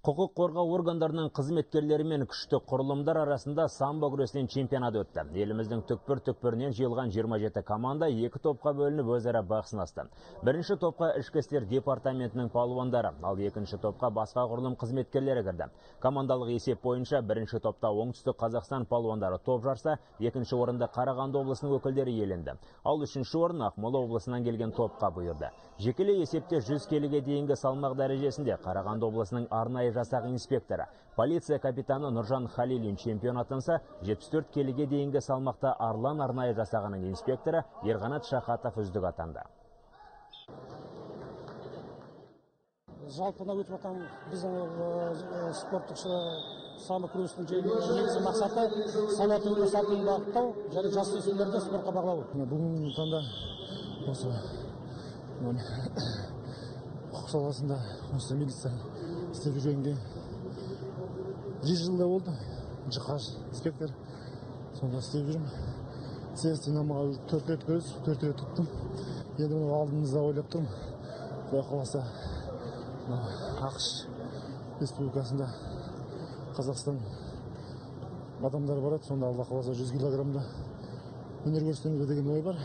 Құқық қорғау органдарының қызметкерлері мен күшті құрылымдар арасында самбо күресінен чемпионат өтті. Еліміздің түкпір-түкпірінен жиылған 27 команда екі топқа бөлініп өзара бақ сынасты. Бірінші топқа ішкі істер департаментінің палуандары, ал екінші топқа басқа құрылым қызметкерлері кірді. Командалық есеп бойынша бірінші топта Оңтүстік Қазақстан палуандары топ жарса, екінші орынды Қарағанды облысының өкілдері иеленді. Ал үшінші орын Ақмола облысынан келген топқа бұйырды. Жекелей есепте 100 келіге дейінгі салмақ дәрежесінде Қарағанды облысының арнайы жасақ инспекторы, полиция капитаны Нұржан Халилин чемпион атанса, 74 келіге дейінгі салмақта Арлан арнайы жасағының инспекторы Ерқанат Шахатов үздік атанды. Жалпы мына өтіп жатқан біздің спорттық самбо күресінің негізгі мақсаты салауатты өмір салтын бағыттау және жасөспірімдерді спортқа бағалау. Бүгінгі таңда осы құқық саласында осы милиция істеп жүргенге 7 жылда болды. ЖҚЖ инспектор сонда істеп жүрмін. Следственный 4 рет күрес, 4 рет ұттым. Енді мынау алдымызда ойлап тұрмын. Құдай қаласа, АҚШ республикасында Қазақстан адамдар барады, сонда Алла қаласа 100 килограммда өнер көрсетеміз деген ой бар.